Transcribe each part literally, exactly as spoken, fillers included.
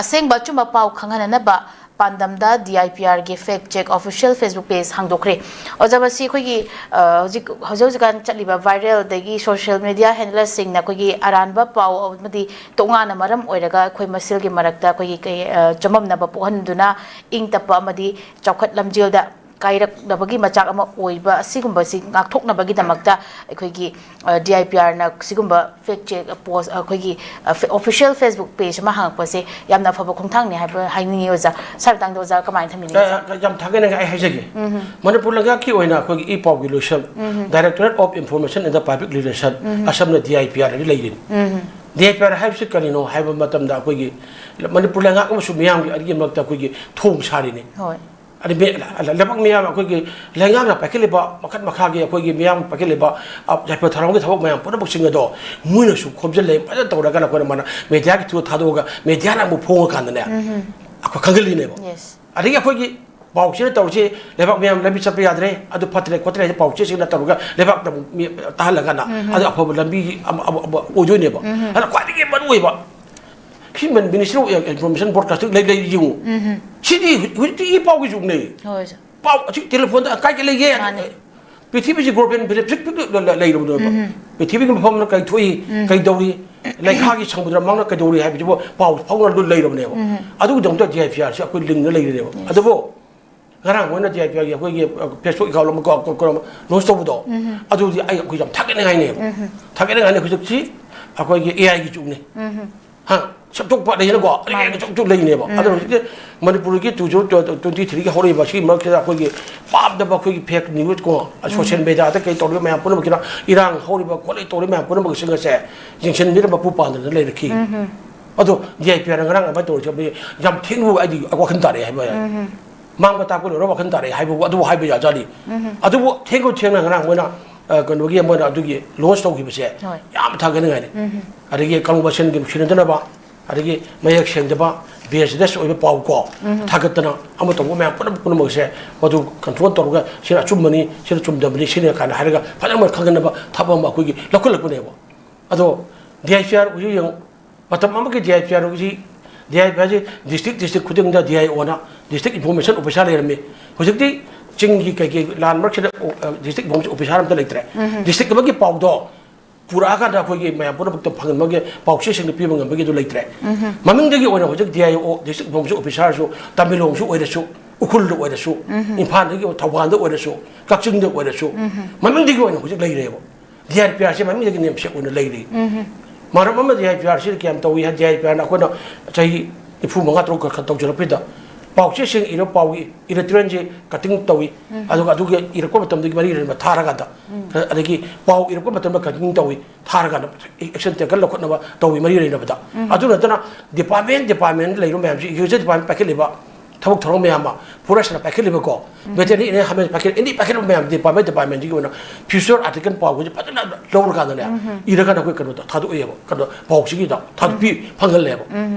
ꯑꯁꯦꯡꯕ ꯑꯆꯨꯝꯕ ꯄꯥꯎ ꯈꯪꯍꯟꯅꯅꯕ ꯄꯥꯟꯗꯝꯗ D I P R ꯒꯤ fact check official Facebook page ꯍꯥꯡꯗꯣꯛꯈ꯭ꯔꯦ꯫ ꯑꯣꯖꯥ, ꯃꯁꯤ ꯑꯩꯈꯣꯏꯒꯤ, ꯑ, ꯍꯧꯖꯤꯛ, ꯍꯧꯖꯤꯛ ꯍꯧꯖꯤꯛꯀꯥꯟ ꯆꯠꯂꯤꯕ viral ꯑꯗꯒꯤ social media handler ꯁꯤꯡꯅ ꯑꯩꯈꯣꯏꯒꯤ ꯑꯔꯥꯟꯕ ꯄꯥꯎ ꯑꯃꯗꯤ ꯇꯣꯉꯥꯟꯅ ꯃꯔꯝ ꯑꯣꯏꯔꯒ ꯑꯩꯈꯣꯏ ꯃꯁꯦꯜꯒꯤ ꯃꯔꯛꯇ ꯑꯩꯈꯣꯏꯒꯤ ꯀꯩ, ꯑ, ꯆꯃꯝꯅꯕ ꯄꯣꯛꯍꯟꯗꯨꯅ ꯏꯪ ꯇꯞꯄ ꯑꯃꯗꯤ ꯆꯥꯎꯈꯠ ꯂꯝꯖꯦꯜꯗ ꯀꯥꯏꯔꯛꯅꯕꯒꯤ ꯃꯆꯥꯛ ꯑꯃ ꯑꯣꯏꯕ ꯑꯁꯤꯒꯨꯝꯕꯁꯤ ꯉꯥꯛꯊꯣꯛꯅꯕꯒꯤꯗꯃꯛꯇ ꯑꯩꯈꯣꯏꯒꯤ, ꯑ, D I P R ꯅ ꯁꯤꯒꯨꯝꯕ fact check post, ꯑꯩꯈꯣꯏꯒꯤ, ꯑ, ꯐꯦ-, official Facebook page ꯑꯃ ꯍꯥꯡꯉꯛꯄꯁꯦ ꯌꯥꯝꯅ ꯑꯐꯕ ꯈꯣꯡꯊꯥꯡꯅꯤ ꯍꯥꯏꯕ ꯍꯥꯏꯅꯤꯡꯉꯤ ꯑꯣꯖꯥ꯫ ꯁ꯭ꯋꯥꯏ ꯃꯇꯥꯡꯗ ꯑꯣꯖꯥ ꯀꯃꯥꯏꯅ ꯊꯝꯕꯤꯅꯤꯡꯉꯤ? ꯑ, ꯑ, ꯌꯥꯝ ꯊꯥꯒꯠꯅꯤꯡꯉꯥꯏ ꯑꯩ ꯍꯥꯏꯖꯒꯦ꯫ ꯎꯝ꯫ ꯃꯅꯤꯄꯨꯔ ꯂꯩꯉꯥꯛꯀꯤ ꯑꯣꯏꯅ ꯑꯩꯈꯣꯏꯒꯤ ꯏ ꯄꯥꯎꯒꯤ ꯂꯣꯏꯁꯪ, ꯎꯝ꯫ Directorate of Information and the Public Relation, um. ꯑꯁꯝꯅ D I P R ꯍꯥꯏꯅ ꯂꯩꯔꯤꯅꯤ꯫ ꯎꯝ꯫ D I P R ꯍꯥꯏꯕꯁꯤ ꯀꯔꯤꯅꯣ ꯍꯥꯏꯕ ꯃꯇꯝꯗ ꯑꯩꯈꯣꯏꯒꯤ ꯃꯅꯤꯄꯨꯔ ꯂꯩꯉꯥꯛ ꯑꯃꯁꯨꯡ ꯃꯤꯌꯥꯝꯒꯤ ꯑꯅꯤꯒꯤ ꯃꯔꯛꯇ ꯑꯩꯈꯣꯏꯒꯤ ꯊꯣꯡ ꯁꯥꯔꯤꯅꯤ꯫ ꯍꯣꯏ꯫ ꯑꯗꯩ ꯃꯤ-, ꯂꯩꯕꯥꯛ ꯃꯤꯌꯥꯝ ꯑꯩꯈꯣꯏꯒꯤ ꯂꯩꯉꯥꯛꯅ ꯄꯥꯏꯈꯠꯂꯤꯕ ꯃꯈꯜ ꯃꯈꯥꯒꯤ ꯑꯩꯈꯣꯏꯒꯤ ꯃꯤꯌꯥꯝ ꯄꯥꯏꯈꯠꯂꯤꯕ, ꯑ, ꯌꯥꯏꯐ ꯊꯧꯔꯥꯡꯒꯤ ꯊꯕꯛ ꯃꯌꯥꯝ ꯄꯨꯝꯅꯃꯛꯁꯤꯡ ꯑꯗꯣ ꯃꯣꯏꯅꯁꯨ ꯈꯣꯝꯖꯤꯜꯂꯦ, ꯐꯖꯅ ꯇꯧꯔꯒ ꯑꯩꯈꯣꯏꯅ ꯃꯥꯅ media ꯒꯤ through ꯊꯥꯗꯣꯛꯑꯒ media ꯅ ꯑꯃꯨꯛ ꯐꯣꯡꯉꯀꯥꯟꯗꯅꯦ, ꯎꯝ꯫ ꯑꯩꯈꯣꯏ ꯈꯪꯍꯜꯂꯤꯅꯦꯕ꯫ Yes꯫ ꯑꯗꯒꯤ ꯑꯩꯈꯣꯏꯒꯤ ꯄꯥꯎꯆꯦꯅ ꯇꯧꯔꯤꯁꯦ ꯂꯩꯕꯥꯛ ꯃꯤꯌꯥꯝ ꯂꯝꯕꯤ ꯆꯠꯄ ꯌꯥꯗ꯭ꯔꯦ, ꯑꯗꯨ ꯐꯠꯇ꯭ꯔꯦ ꯈꯣꯠꯇ꯭ꯔꯦ ꯍꯥꯏꯁꯦ ꯄꯥꯎꯆꯦꯁꯤꯡꯅ ꯇꯧꯔꯒ ꯂꯩꯕꯥꯛꯇ ꯑꯃꯨꯛ ꯃꯤ ꯇꯥꯍꯜꯂꯒꯅ ꯎꯝ꯫ ꯑꯗꯨ ꯑꯐꯕ ꯂꯝꯕꯤ ꯑꯃ, ꯑꯃ, ꯑꯃ ꯑꯣꯏꯗꯣꯏꯅꯦꯕ꯫ ꯎꯝ꯫ ꯑꯗꯨꯅ ꯈ꯭ꯋꯥꯏꯗꯒꯤ ꯃꯔꯨ ꯑꯣꯏꯕ ꯁꯤ money-, Ministry of Information Broadcasting ꯂꯩ, ꯂꯩ ꯌꯦꯡꯉꯨ꯫ ꯎꯝ꯫ ꯁꯤꯗꯤ ꯍꯧꯖꯤꯛ, ꯍꯧꯖꯤꯛꯇꯤ ꯏ ꯄꯥꯎꯒꯤ ꯖꯨꯒꯅꯦ꯫ ꯍꯣꯏ, ꯁꯥꯔ꯫ ꯄꯥꯎ ꯑꯁꯤ telephone ꯗ ꯀꯥꯏꯗ ꯂꯩꯒꯦ? ꯃꯥꯅꯦ꯫ ꯄ꯭ꯔꯤꯊꯤꯕꯤꯁꯤ global village ꯄꯤꯛ ꯄꯤꯛ ꯂ-, ꯂ-, ꯂꯩꯔꯕꯅꯦꯕ꯫ ꯎꯝ꯫ ꯄ꯭ꯔꯤꯊꯤꯕꯤꯒꯤ ꯃꯐꯝꯗ ꯀꯔꯤ ꯊꯣꯛꯏ, ꯎꯝ꯫ ꯀꯩꯗꯧꯔꯤ, ꯂꯩꯈꯥꯒꯤ ꯁꯃꯨꯗ꯭ꯔ ꯃꯥꯡꯅ ꯀꯩꯗꯧꯔꯤ ꯍꯥꯏꯕꯁꯤꯕꯨ ꯄꯥꯎ ꯐꯥꯎꯅ ꯂꯣꯏ ꯂꯩꯔꯕꯅꯦꯕ꯫ ꯎꯝ꯫ ꯑꯗꯨꯒꯤꯗꯃꯛꯇ D I P R ꯁꯤ ꯑꯩꯈꯣꯏ ꯂꯤꯡꯅ ꯂꯩꯔꯤꯅꯦꯕ꯫ Yes꯫ ꯑꯗꯨꯕꯨ ꯉꯔꯥꯡ ꯃꯣꯏꯅ D I P R ꯒꯤ ꯑꯩꯈꯣꯏꯒꯤ, ꯑ, Facebook account ꯑꯃ ꯀꯣ-, ꯀꯣ-, ꯀꯣ-, launch ꯇꯧꯕꯗꯣ, ꯎꯝ꯫ ꯑꯗꯨꯗꯤ ꯑꯩ, ꯑꯩꯈꯣꯏ ꯌꯥꯝ ꯊꯥꯒꯠꯅꯤꯡꯉꯥꯏꯅꯦꯕ꯫ ꯎꯝ꯫ ꯊꯥꯒꯠꯅꯤꯡꯉꯥꯏꯅꯤ ꯍꯧꯖꯤꯛꯁꯤ ꯑꯩꯈꯣꯏꯒꯤ A I ꯒꯤ ꯖꯨꯒꯅꯤ꯫ ꯎꯝ꯫ ꯍꯥ, ꯁꯦꯝꯗꯣꯛꯄ ꯂꯩꯅꯀꯣ, ꯑꯗꯒꯤ ꯃꯥꯅꯦ꯫ ꯁꯦꯝꯗꯣꯛ ꯂꯩꯅꯦꯕ꯫ ꯎꯝ꯫ ꯑꯗꯨꯅ ꯍꯧꯖꯤꯛꯇꯤ ꯃꯅꯤꯄꯨꯔꯒꯤ two thousand twenty three ꯒꯤ ꯍꯧꯔꯛꯏꯕ ꯁꯤꯒꯤ ꯃꯔꯛꯁꯤꯗ ꯑꯩꯈꯣꯏꯒꯤ ꯄꯥꯝꯗꯕ ꯑꯩꯈꯣꯏꯒꯤ fake news ꯀꯣ, ꯎꯝ꯫ Social media ꯗ ꯀꯩ ꯇꯧꯔꯤꯕ ꯃꯌꯥꯝ ꯄꯨꯝꯅꯃꯛꯀꯤꯅ ꯏꯔꯥꯡ ꯍꯧꯔꯤꯕ ꯈꯣꯠꯂꯤ ꯇꯧꯔꯤꯕ ꯃꯌꯥꯝ ꯄꯨꯝꯅꯃꯛꯁꯤꯡ ꯑꯁꯦ ꯌꯦꯡꯁꯤꯟꯕꯤꯔꯝꯕ ꯃꯄꯨ ꯄꯥꯟꯗꯅ ꯂꯩꯔꯛꯈꯤ꯫ ꯎꯝ꯫ ꯑꯗꯣ D I P R ꯅ ꯉꯔꯥꯡ ꯑꯗꯨꯃꯥꯏꯅ ꯇꯧꯔꯤꯁꯦ ꯑꯩꯈꯣꯏ ꯌꯥꯝ ꯊꯦꯡꯅ ꯑꯩꯗꯤ ꯋꯥꯈꯜ ꯇꯥꯔꯛꯑꯦ ꯍꯥꯏꯕ ꯌꯥꯏ꯫ ꯎꯝ꯫ ꯃꯥꯡꯕ ꯇꯥꯛꯄ ꯂꯣꯏꯔ ꯋꯥꯈꯜ ꯇꯥꯔꯛꯑꯦ ꯍꯥꯏꯕꯕꯨ ꯑꯗꯨꯕꯨ ꯍꯥꯏꯕ ꯌꯥꯖꯥꯠꯅꯤ꯫ ꯎꯝ꯫ ꯑꯗꯨꯕꯨ ꯊꯦꯡꯅ ꯊꯦꯡꯅ ꯉꯔꯥꯡ ꯃꯣꯏꯅ, ꯑ, ꯀꯩꯅꯣꯒꯤ ꯃꯣꯏꯅ ꯑꯗꯨꯒꯤ launch ꯇꯧꯈꯤꯕꯁꯦ ꯍꯣꯏ꯫ ꯌꯥꯝ ꯊꯥꯒꯠꯅꯤꯡꯉꯥꯏꯅꯤ꯫ ꯎꯝ꯫ ꯑꯗꯒꯤ ꯀꯥꯡꯂꯨꯞ ꯃꯁꯦꯟꯒꯤ ꯅꯨꯡꯁꯤꯅꯗꯅꯕ, ꯑꯗꯒꯤ ꯃꯌꯦꯛ ꯁꯦꯡꯗꯕ, baseless ꯑꯣꯏꯕ ꯄꯥꯎ ꯀꯣ, ꯎꯝ꯫ ꯊꯥꯒꯠꯇꯅ ꯑꯃ ꯇꯧꯕ ꯃꯌꯥꯝ ꯄꯨꯝꯅꯃꯛ, ꯄꯨꯝꯅꯃꯛꯁꯦ ꯃꯗꯨ control ꯇꯧꯔꯒ ꯁꯤꯅ ꯑꯆꯨꯝꯕꯅꯤ, ꯁꯤꯅ ꯆꯨꯝꯗꯕꯅꯤ, ꯁꯤꯅ ꯀꯥꯏꯅ ꯍꯥꯏꯔꯒ ꯐꯖꯅ ꯃꯣꯏ ꯈꯪꯍꯟꯅꯕ ꯊꯕꯛ ꯑꯃ ꯑꯩꯈꯣꯏꯒꯤ ꯂꯧꯈꯠꯂꯛꯄꯅꯦꯕ꯫ ꯑꯗꯣ D I P R ꯍꯧꯖꯤꯛ ꯌꯦꯡꯉꯨ, ꯃꯇꯝ ꯑꯃꯒꯤ D I P R ꯍꯧꯖꯤꯛ D I P ꯑꯥꯔꯁꯤ district district ꯈꯨꯗꯤꯡꯗ D I O district information officer ꯂꯩꯔꯝꯃꯤ꯫ ꯍꯧꯖꯤꯛꯇꯤ ꯆꯤꯡꯒꯤ ꯀꯩꯀꯩ ꯂꯥꯟ ꯃꯔꯛꯁꯤꯗ, ꯑ, ꯗꯤꯁꯇ꯭ꯔꯤꯛ ꯏꯟꯐꯣꯔꯃꯦꯁꯟ ꯑꯣꯐꯤꯁꯥꯔ ꯑꯝꯇ ꯂꯩꯇ꯭ꯔꯦ꯫ ꯗꯤꯁꯇ꯭ꯔꯤꯛ ꯑꯃꯒꯤ ꯄꯥꯎꯗꯣ ꯄꯨꯔꯛꯑꯀꯥꯟꯗ ꯑꯩꯈꯣꯏꯒꯤ ꯃꯌꯥꯝ ꯄꯨꯝꯅꯃꯛꯇ ꯐꯪꯍꯟꯕꯒꯤ, ꯄꯥꯎꯆꯦꯁꯤꯡꯗ ꯄꯤꯕ ꯉꯝꯕꯒꯤ ꯑꯗꯨ ꯂꯩꯇ꯭ꯔꯦ꯫ ꯃꯃꯤꯡꯗꯒꯤ ꯑꯣꯏꯅ ꯍꯧꯖꯤꯛ D I O, district information ꯑꯣꯐꯤꯁꯥꯔꯁꯨ ꯇꯃꯦꯡꯂꯣꯡꯁꯨ ꯑꯣꯏꯔꯁꯨ, ꯎꯈ꯭ꯔꯨꯜꯗ ꯑꯣꯏꯔꯁꯨ, ꯏꯝꯐꯥꯜꯗꯒꯤ, ꯊꯧꯕꯥꯜꯗ ꯑꯣꯏꯔꯁꯨ, ꯀꯛꯆꯤꯡꯗ ꯑꯣꯏꯔꯁꯨ, ꯃꯃꯤꯡꯗꯒꯤ ꯑꯣꯏꯅ ꯍꯧꯖꯤꯛ ꯂꯩꯔꯦꯕ꯫ ꯗꯤ ꯑꯥꯏ ꯄꯤ ꯑꯥꯔꯁꯤ ꯃꯃꯤꯡꯗꯒꯤ ꯅꯦꯝꯁꯦꯛ ꯑꯣꯏꯅ ꯂꯩꯔꯤ꯫ ꯃꯔꯝ ꯑꯃ ꯗꯤ ꯑꯥꯏ ꯄꯤ ꯑꯥꯔꯁꯤꯗ ꯀꯌꯥꯝ ꯇꯧꯏ ꯍꯥꯏ, ꯗꯤ ꯑꯥꯏ ꯄꯤ ꯑꯥꯔꯅ ꯑꯩꯈꯣꯏꯅ ꯆꯍꯤ ꯅꯤꯐꯨ ꯃꯉꯥ ꯇꯔꯨꯛ ꯈꯔ ꯈꯔ ꯇꯧꯖꯔꯛꯄꯁꯤꯗ ꯄꯥꯎꯆꯦꯁꯤꯡ ꯏꯔ ꯄꯥꯎꯒꯤ ꯏꯂꯦꯛꯇ꯭ꯔꯣꯅꯤꯛꯁꯦ ꯀꯠꯇꯤꯡ ꯇꯧꯏ꯫ ꯑꯗꯨꯒ ꯑꯗꯨꯒꯤ ꯏꯔꯛꯄ ꯃꯇꯝꯗꯒꯤ ꯃꯔꯤ ꯂꯩꯅꯕ ꯊꯥꯔꯀꯥꯟꯗ, ꯑꯗꯒꯤ ꯄꯥꯎ ꯏꯔꯛꯄ ꯃꯇꯝꯗ ꯀꯠꯇꯤꯡ ꯇꯧꯏ, ꯊꯥꯔꯀꯥꯟꯗ ꯑꯦꯛꯁꯟ ꯇꯦꯀꯟ ꯂꯧꯈꯠꯅꯕ ꯇꯧꯏ, ꯃꯔꯤ ꯂꯩꯅꯕꯗ꯫ ꯑꯗꯨ ꯅꯠꯇꯅ ꯗꯤꯄꯥꯔꯠꯃꯦꯟ ꯗꯤꯄꯥꯔꯠꯃꯦꯟ ꯂꯩꯔꯤꯕ ꯃꯌꯥꯝꯁꯤ, ꯑꯦꯒ꯭ꯔꯤꯀꯜꯆꯔ ꯗꯤꯄꯥꯔꯠꯃꯦꯟ ꯄꯥꯏꯈꯠꯂꯤꯕ ꯊꯕꯛ ꯊꯧꯔꯝ ꯃꯌꯥꯝ ꯑꯃ, ꯐꯣꯔꯦꯁꯅ ꯄꯥꯏꯈꯠꯂꯤꯕꯀꯣ, ꯚꯦꯇꯦꯅꯔꯤ ꯍꯥꯏꯕ ꯄꯥꯏꯈꯠ-, ꯑꯦꯅꯤ ꯄꯥꯏꯈꯠꯂꯤꯕ ꯃꯌꯥꯝ ꯗꯤꯄꯥꯔꯠꯃꯦꯟ ꯗꯤꯄꯥꯔꯠꯃꯦꯟꯁꯤꯒꯤ ꯑꯣꯏꯅ ꯐ꯭ꯌꯨꯆꯔ ꯑꯥꯔꯇꯤꯀꯜ ꯄꯥꯎꯒꯁꯦ ꯐꯖꯅ ꯂꯧꯔꯀꯥꯟꯗꯅꯦ, ꯏꯔꯀꯥꯟꯗ ꯑꯩꯈꯣꯏ ꯀꯩꯅꯣꯗ ꯊꯥꯗꯣꯛꯑꯦꯕ, ꯀꯩꯅꯣ ꯄꯥꯎꯁꯤꯒꯤꯗ ꯊꯥꯗꯣꯛꯄꯤ ꯐꯪꯍꯜꯂꯦꯕ꯫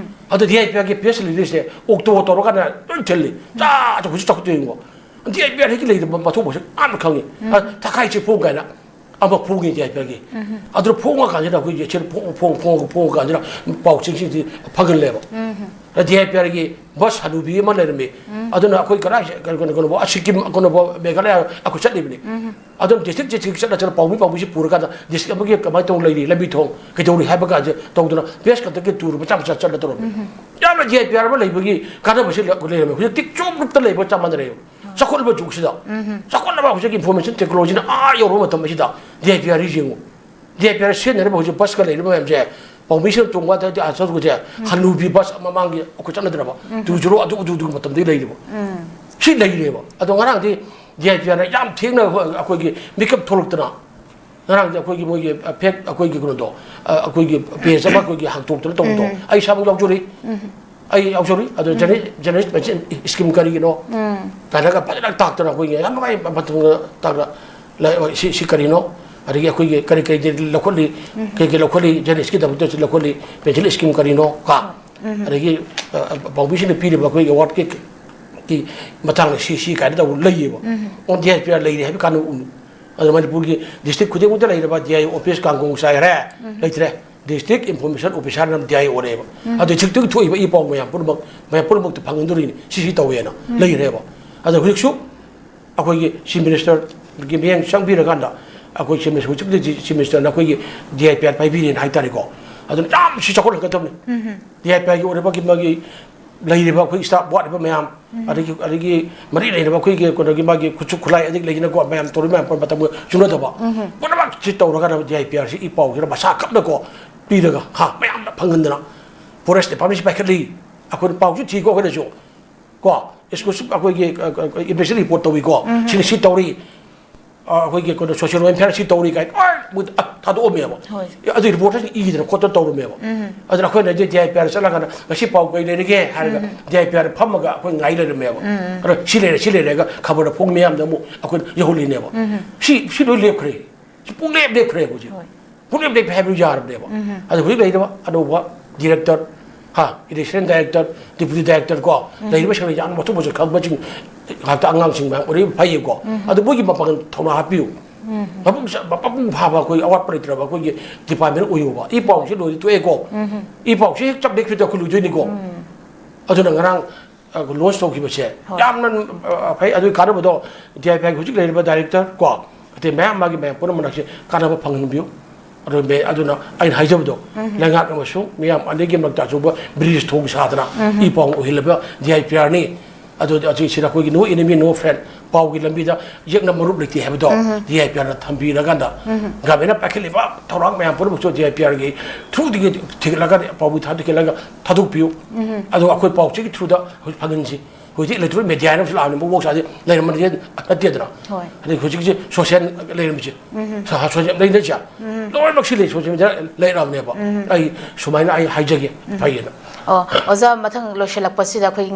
ꯑꯗꯣ D I P ꯑꯥꯔꯒꯤ press ꯔꯤꯂꯤꯁꯁꯦ auto ꯇꯧꯔꯀꯥꯟꯗ ꯂꯣꯏ ꯊꯤꯜꯂꯤ꯫ ꯆꯥ ꯆꯥ ꯍꯧꯖꯤꯛ ꯆꯥꯎꯈꯠꯇꯣꯏꯅꯤꯀꯣ꯫ ꯗꯤ ꯑꯥꯏ ꯄꯤ ꯑꯥꯔ ꯍꯦꯛ ꯂꯩꯗꯕ ꯃꯊꯧꯕꯁꯦ ꯌꯥꯝꯅ ꯈꯪꯉꯤ꯫ ꯊꯈꯥꯏ ꯆꯦꯐꯣꯡ ꯀꯥꯏꯅ ꯑꯃ ꯐꯣꯡꯉꯤ ꯗꯤ ꯑꯥꯏ ꯄꯤ ꯑꯥꯔꯒꯤ꯫ ꯑꯗꯨ ꯐꯣꯡꯉꯀꯥꯟꯁꯤꯗ ꯑꯩꯈꯣꯏꯒꯤ ꯁꯤꯗ ꯐꯣꯡ-, ꯐꯣꯡ-, ꯐꯣꯡꯉ-, ꯐꯣꯡꯉꯀꯥꯟꯁꯤꯗ ꯄꯥꯎꯆꯦꯁꯤꯡꯁꯤ ꯐꯪꯍꯜꯂꯦꯕ꯫ ꯗꯤ ꯑꯥꯏ ꯄꯤ ꯑꯥꯔꯒꯤ ꯕꯁ ꯍꯅꯨꯕꯤ ꯑꯃ ꯂꯩꯔꯝꯃꯤ꯫ ꯑꯗꯨꯅ ꯑꯩꯈꯣꯏ ꯀꯗꯥꯏ ꯀꯩꯅꯣ, ꯀꯩꯅꯣ, ꯀꯩꯅꯣ, ꯁꯤꯛꯀꯤꯝ, ꯀꯩꯅꯣ, ꯃꯦꯘꯥꯂꯌꯥ ꯑꯩꯈꯣꯏ ꯆꯠꯂꯤꯕꯅꯤ꯫ ꯑꯗꯨꯝ ꯗꯤꯁꯇ꯭ꯔꯤꯛ ꯗꯤꯁꯇ꯭ꯔꯤꯛ ꯆꯠꯂ ꯆꯠꯂ ꯄꯥꯎꯃꯤ ꯄꯥꯎꯃꯤꯁꯤ ꯄꯨꯔꯀꯥꯟꯗ ꯗꯤꯁꯇ꯭ꯔꯤꯛ ꯑꯃꯒꯤ ꯀꯃꯥꯏꯅ ꯇꯧꯅ ꯂꯩꯔꯤ, ꯂꯝꯕꯤ ꯊꯣꯡ ꯀꯩꯗꯧꯔꯤ ꯍꯥꯏꯕ ꯀꯥꯟꯁꯦ ꯇꯧꯗꯅ ꯄ꯭ꯔꯦꯁ ꯈꯛꯇꯒꯤ ꯇꯨꯔ ꯃꯆꯥ ꯃꯆꯥ ꯆꯠꯂ ꯇꯧꯔꯝꯃꯤ꯫ ꯌꯥꯝꯅ ꯗꯤ ꯑꯥꯏ ꯄꯤ ꯑꯥꯔ ꯑꯃ ꯂꯩꯕꯒꯤ ꯀꯥꯟꯅꯕꯁꯤ ꯂꯩꯔꯝꯃꯦ꯫ ꯍꯧꯖꯤꯛꯇꯤ ꯆꯣꯞ ꯂꯨꯞꯇ ꯂꯩꯕ ꯆꯞ ꯃꯥꯟꯅꯔꯦꯕ꯫ ꯆꯥꯎꯈꯠꯂꯕ ꯖꯨꯒꯁꯤꯗ, ꯆꯥꯎꯈꯠꯂꯕ ꯍꯧꯖꯤꯛ ꯏꯟꯐꯣꯔꯃꯦꯁꯟ ꯇꯦꯛꯅꯣꯂꯣꯖꯤꯅ ꯑꯥ ꯌꯧꯔꯕ ꯃꯇꯝ ꯑꯁꯤꯗ ꯗꯤ ꯑꯥꯏ ꯄꯤ ꯑꯥꯔ ꯌꯦꯡꯉꯨ꯫ ꯗꯤ ꯑꯥꯏ ꯄꯤ ꯑꯥꯔ ꯁꯤꯖꯤꯟꯅꯔꯤꯕ ꯍꯧꯖꯤꯛ ꯕꯁꯀ ꯂꯩꯔꯤꯕ ꯃꯌꯥꯝꯁꯦ, ꯄꯥꯎꯃꯤꯁꯤꯡꯅ ꯇꯣꯡꯕ ꯑꯗꯩꯗꯤ ꯑꯥ ꯆꯠꯄꯁꯦ, ꯍꯅꯨꯕꯤ ꯕꯁ ꯃꯃꯥꯡꯒꯤ ꯑꯩꯈꯣꯏ ꯆꯠꯅꯗ꯭ꯔꯕ, ꯇꯨ ꯖꯤꯔꯣ ꯑꯗꯨ, ꯑꯗꯨ, ꯑꯗꯨꯒꯤ ꯃꯇꯝꯗꯒꯤ ꯂꯩꯔꯤꯕ꯫ ꯁꯤ ꯂꯩꯔꯦꯕ꯫ ꯑꯗꯣ ꯉꯔꯥꯡꯗꯤ ꯗꯤ ꯑꯥꯏ ꯄꯤ ꯑꯥꯔꯅ ꯌꯥꯝ ꯊꯦꯡꯅ ꯑꯩꯈꯣꯏꯒꯤ ꯃꯤꯀꯞ ꯊꯣꯛꯂꯛꯇꯅ, ꯉꯔꯥꯡꯗꯤ ꯑꯩꯈꯣꯏꯒꯤ ꯃꯣꯏꯒꯤ, ꯑ, ꯐꯦꯛ ꯑꯩꯈꯣꯏꯒꯤ ꯀꯩꯅꯣꯗꯣ, ꯑ, ꯑꯩꯈꯣꯏꯒꯤ ꯄꯦꯖ ꯑꯃ ꯑꯩꯈꯣꯏꯒꯤ ꯍꯥꯡꯇꯣꯛꯇꯅ ꯇꯧꯕꯗꯣ, ꯑꯩ ꯏꯁꯥꯃꯛ ꯌꯥꯎꯖꯔꯤ꯫ ꯑꯩ ꯌꯥꯎꯖꯔꯤ꯫ ꯑꯗꯣ ꯖꯔꯅꯦ-, ꯖꯔꯅꯦꯂꯤꯁ ꯃꯦꯟꯁꯟ ꯁ꯭ꯀꯤꯝ ꯀꯔꯤꯒꯤꯅꯣ ꯀꯥꯏꯅꯒ ꯐꯖꯅ ꯇꯥꯛꯇꯅ ꯑꯩꯈꯣꯏꯒꯤ ꯌꯥꯝ ꯅꯨꯡꯉꯥꯏ꯫ ꯃꯇꯝꯗ ꯇꯥꯛꯇꯅ ꯂꯩ-, ꯁꯤ, ꯁꯤ ꯀꯔꯤꯅꯣ? ꯑꯗꯒꯤ ꯑꯩꯈꯣꯏꯒꯤ ꯀꯔꯤ ꯀꯔꯤ ꯂꯧꯈꯠꯂꯤ, ꯀꯩ ꯀꯩ ꯂꯧꯈꯠꯂꯤ, ꯖꯔꯅꯦꯂꯤꯁꯀꯤꯗꯃꯛꯇ ꯁꯤ ꯂꯧꯈꯠꯂꯤ, ꯄꯦꯟꯁꯤꯜ ꯁ꯭ꯀꯤꯝ ꯀꯔꯤꯅꯣ ꯀ ꯑꯗꯒꯤ, ꯑ, ꯑ, ꯄꯥꯎꯃꯤꯁꯤꯡꯅ ꯄꯤꯔꯤꯕ ꯑꯩꯈꯣꯏꯒꯤ ꯑꯦꯋꯥꯔꯗꯀꯤ ꯀꯤ ꯃꯇꯥꯡꯗ ꯁꯤ, ꯁꯤ ꯀꯥꯏꯅ ꯇꯧꯕ ꯂꯩꯌꯦꯕ꯫ ꯑꯣ, ꯗꯤ ꯑꯥꯏ ꯄꯤ ꯑꯥꯔ ꯂꯩꯔꯦ ꯍꯥꯏꯕ ꯀꯥꯟꯗ ꯎ-, ꯑꯗꯣ ꯃꯅꯤꯄꯨꯔꯒꯤ ꯗꯤꯁꯇ꯭ꯔꯤꯛ ꯈꯨꯗꯤꯡꯃꯛꯇ ꯂꯩꯔꯕ ꯗꯤ ꯑꯥꯏ ꯑꯣꯐꯤꯁ ꯀꯥꯡꯒꯣꯡ ꯆꯥꯏꯈ꯭ꯔꯦ, ꯂꯩꯇ꯭ꯔꯦ꯫ District Information Officer ꯅ ꯗꯤ ꯑꯥꯏ ꯑꯣ ꯅꯦꯕ꯫ ꯑꯗꯨ ꯍꯧꯖꯤꯛꯇꯤ ꯊꯣꯛꯏꯕ ꯏ ꯄꯥꯎ ꯃꯌꯥꯝ ꯄꯨꯝꯅꯃꯛ, ꯃꯌꯥꯝ ꯄꯨꯝꯅꯃꯛꯇ ꯐꯪꯍꯟꯗꯣꯔꯤꯅꯤ, ꯁꯤ ꯁꯤ ꯇꯧꯋꯦꯅ ꯂꯩꯔꯦꯕ꯫ ꯑꯗꯣ ꯍꯧꯖꯤꯛꯁꯨ ꯑꯩꯈꯣꯏꯒꯤ Chief Minister ꯒꯤ ꯃꯤꯠꯌꯦꯡ ꯆꯪꯕꯤꯔꯀꯥꯟꯗ, ꯑꯩꯈꯣꯏ Chief Minister, ꯍꯧꯖꯤꯛ Chief Minister ꯅ ꯑꯩꯈꯣꯏꯒꯤ ꯗꯤ ꯑꯥꯏ ꯄꯤ ꯑꯥꯔ ꯄꯥꯏꯕꯤꯔꯦꯅ ꯍꯥꯏꯇꯥꯔꯦꯀꯣ꯫ ꯑꯗꯨꯅ ꯌꯥꯝ ꯁꯤ ꯆꯥꯎꯈꯠꯍꯟꯒꯗꯕꯅꯤ꯫ ꯗꯤ ꯑꯥꯏ ꯄꯤ ꯑꯥꯔ ꯒꯤ ꯑꯣꯏꯔꯕꯒꯤ ꯃꯥꯒꯤ ꯂꯩꯔꯤꯕ ꯑꯩꯈꯣꯏ staff ꯋꯥꯠꯂꯤꯕ ꯃꯌꯥꯝ, ꯑꯗꯒꯤ, ꯑꯗꯒꯤ ꯃꯔꯤ ꯂꯩꯅꯕ ꯑꯩꯈꯣꯏꯒꯤ ꯀꯩꯅꯣꯒꯤ ꯃꯥꯒꯤ ꯈꯨꯠꯁꯨ ꯈꯨꯠꯂꯥꯏ, ꯑꯗꯒꯤ ꯂꯩꯗꯅꯀꯣ, ꯃꯌꯥꯝ ꯇꯧꯔꯤ ꯃꯌꯥꯝ ꯃꯇꯝꯒ ꯆꯨꯅꯗꯕ ꯄꯨꯝꯅꯃꯛ ꯁꯤ ꯇꯧꯔꯒꯅ D I P R C E ꯄꯥꯎꯁꯤꯅ ꯃꯁꯥ ꯈꯞꯅꯀꯣ ꯄꯤꯔꯒ, ꯍꯥ, ꯃꯌꯥꯝꯗ ꯐꯪꯍꯟꯗꯅ꯫ Forest Department ꯁꯤ ꯄꯥꯏꯈꯠꯂꯤ, ꯑꯩꯈꯣꯏꯅ ꯄꯥꯎꯁꯨ ꯊꯤꯀꯣ, ꯑꯩꯈꯣꯏꯅꯁꯨ ꯀꯣ, exclusive ꯑꯩꯈꯣꯏꯒꯤ, ꯑ, ꯑ, investigation report ꯇꯧꯏꯀꯣ, ꯁꯤꯅ ꯁꯤ ꯇꯧꯔꯤ, ꯑ, ꯑꯩꯈꯣꯏꯒꯤ ꯀꯩꯅꯣ social welfare ꯁꯤ ꯇꯧꯔꯤ ꯀꯥꯏꯅ, ꯑ, ꯃꯣꯏꯗ, ꯑ, ꯊꯥꯗꯣꯛꯑꯝꯃꯦꯕ꯫ ꯍꯣꯏ꯫ ꯑꯗꯨꯒꯤ report ꯁꯤ ꯏꯗꯅ ꯈꯣꯠꯇꯅ ꯇꯧꯔꯝꯃꯦꯕ꯫ ꯑꯗꯨꯅ ꯑꯩꯈꯣꯏꯅ ꯗꯤ ꯑꯥꯏ ꯄꯤ ꯑꯥꯔ ꯆꯠꯂꯀꯥꯟꯗ ꯉꯁꯤ ꯄꯥꯎ ꯀꯩ ꯂꯩꯔꯤꯒꯦ ꯍꯥꯏꯔꯒ ꯗꯤ ꯑꯥꯏ ꯄꯤ ꯑꯥꯔ ꯐꯝꯃꯒ ꯑꯩꯈꯣꯏ ꯉꯥꯏ ꯂꯩꯔꯝꯃꯦꯕ꯫ ꯑꯗꯣ ꯁꯤ ꯂꯩꯔꯦ, ꯁꯤ ꯂꯩꯔꯦꯒ ꯈꯕꯔꯗ ꯐꯣꯡ ꯃꯌꯥꯝꯗ ꯑꯃꯨꯛ ꯑꯩꯈꯣꯏꯅ ꯌꯧꯍꯜꯂꯤꯅꯦꯕ꯫ ꯁꯤ, ꯁꯤ ꯂꯣꯏ ꯂꯦꯞꯈ꯭ꯔꯦ꯫ ꯁꯤ ꯄꯨꯡꯂꯦꯞ ꯂꯦꯞꯈ꯭ꯔꯦꯕ ꯍꯧꯖꯤꯛ꯫ ꯍꯣꯏ꯫ ꯄꯨꯡꯂꯦꯞ ꯂꯦꯞꯄꯦ ꯍꯥꯏꯕꯗꯨ ꯌꯥꯔꯕꯅꯦꯕ꯫ ꯑꯗꯣ ꯍꯧꯖꯤꯛ ꯂꯩꯔꯤꯕ ꯑꯅꯧꯕ director, ꯍꯥ, additional director, deputy director ꯀꯣ, ꯂꯩꯔꯤꯕ ꯁꯦꯡꯅ ꯌꯥꯝꯅ ꯃꯊꯧ ꯃꯁꯛ ꯈꯪꯕꯁꯤꯡ, ꯉꯥꯛꯇ ꯑꯉꯥꯡꯁꯤꯡ ꯃꯌꯥꯝ ꯑꯣꯏꯔꯤꯕ ꯐꯩꯌꯦꯀꯣ꯫ ꯑꯗꯨ ꯃꯣꯏꯒꯤ ꯃꯄꯥꯡꯒꯜ ꯊꯧꯅꯥ ꯍꯥꯞꯄꯤꯌꯨ꯫ ꯃꯄꯨꯡ ꯆꯥ-, ꯃꯄꯨꯡ ꯐꯥꯕ ꯑꯩꯈꯣꯏ ꯑꯋꯥꯠꯄ ꯂꯩꯇ꯭ꯔꯕ ꯑꯩꯈꯣꯏꯒꯤ department ꯑꯣꯏꯌꯨꯕ꯫ ꯏ ꯄꯥꯎꯁꯤ ꯂꯣꯏꯗꯤ ꯇꯣꯛꯑꯦꯀꯣ꯫ ꯏ ꯄꯥꯎꯁꯤ ꯍꯦꯛ ꯆꯞ ꯂꯦꯞꯈꯤꯕꯗ ꯑꯩꯈꯣꯏ ꯂꯣꯏꯗꯣꯏꯅꯤꯀꯣ꯫ ꯑꯗꯨꯅ ꯉꯔꯥꯡ ꯑ, launch ꯇꯧꯈꯤꯕꯁꯦ ꯍꯣꯏ꯫ ꯌꯥꯝꯅ, ꯑ, ꯐꯩ꯫ ꯑꯗꯨꯒꯤ ꯀꯥꯟꯅꯕꯗꯣ ꯗꯤ ꯑꯥꯏ ꯄꯤ ꯑꯥꯔꯒꯤ ꯍꯧꯖꯤꯛ ꯂꯩꯔꯤꯕ director ꯀꯣ, ꯑꯇꯩ ꯃꯌꯥꯝ, ꯃꯥꯒꯤ ꯃꯌꯥꯝ ꯄꯨꯝꯅꯃꯛꯁꯦ ꯀꯥꯟꯅꯕ ꯐꯪꯍꯟꯕꯤꯌꯨ꯫ ꯑꯗꯨ ꯃꯦ-, ꯑꯗꯨꯅ ꯑꯩꯅ ꯍꯥꯏꯖꯕꯗꯣ, ꯂꯩꯉꯥꯛ ꯑꯃꯁꯨꯡ ꯃꯤꯌꯥꯝ ꯑꯅꯤꯒꯤ ꯃꯔꯛꯇ ꯑꯆꯧꯕ bridge ꯊꯣꯡ ꯁꯥꯗꯅ ꯏ ꯄꯥꯎ ꯑꯣꯏꯍꯜꯂꯕ ꯗꯤ ꯑꯥꯏ ꯄꯤ ꯑꯥꯔꯅꯤ꯫ ꯑꯗꯨ, ꯑꯁꯤꯁꯤꯗ ꯑꯩꯈꯣꯏꯒꯤ no enemy, no friend, ꯄꯥꯎꯒꯤ ꯂꯝꯕꯤꯗ ꯌꯦꯛꯅ ꯃꯔꯨꯞ ꯂꯩꯇꯦ ꯍꯥꯏꯕꯗꯣ ꯗꯤ ꯑꯥꯏ ꯄꯤ ꯑꯥꯔꯅ ꯊꯝꯕꯤꯔꯀꯥꯟꯗ, government ꯅ ꯄꯥꯏꯈꯠꯂꯤꯕ ꯊꯧꯔꯥꯡ ꯃꯌꯥꯝ ꯄꯨꯝꯅꯃꯛꯁꯨ ꯗꯤ ꯑꯥꯏ ꯄꯤ ꯑꯥꯔꯒꯤ through ꯗꯒꯤ ꯊꯤꯒꯠꯂꯒ, ꯄꯥꯎꯃꯤ ꯊꯥ ꯊꯤꯒꯠꯂꯒ ꯊꯥꯗꯣꯛꯄꯤꯌꯨ꯫ ꯑꯗꯨꯒ ꯑꯩꯈꯣꯏ ꯄꯥꯎꯆꯦꯒꯤ through ꯗ ꯍꯧꯖꯤꯛ ꯐꯪꯍꯟꯁꯤ꯫ ꯍꯧꯖꯤꯛꯇꯤ electronic media ꯍꯥꯏꯅ ꯑꯃꯁꯨ ꯂꯥꯛꯑꯕꯅꯤ, ꯃꯀꯣꯛ ꯆꯥꯗꯤ ꯂꯩꯔꯝꯕ ꯅꯠꯇꯦꯗꯅ꯫ ꯍꯣꯏ꯫ ꯑꯗꯩ ꯍꯧꯖꯤꯛꯁꯦ social ꯂꯩꯔꯝꯕꯁꯦ, ꯁ-, social ꯂꯩꯅꯩꯁꯦ, ꯂꯣꯏꯅꯃꯛ ꯁꯤ ꯂꯩ, social media ꯂꯩꯔꯛꯑꯕꯅꯦꯕ꯫ ꯑꯩ ꯁꯨꯃꯥꯏꯅ ꯑꯩ ꯍꯥꯏꯖꯒꯦ, ꯐꯩꯌꯦꯅ꯫ ꯑꯣ, ꯑꯣꯖꯥ, ꯃꯊꯪ ꯂꯣꯏꯁꯤꯜꯂꯛꯄꯁꯤꯗ ꯑꯩꯈꯣꯏꯒꯤ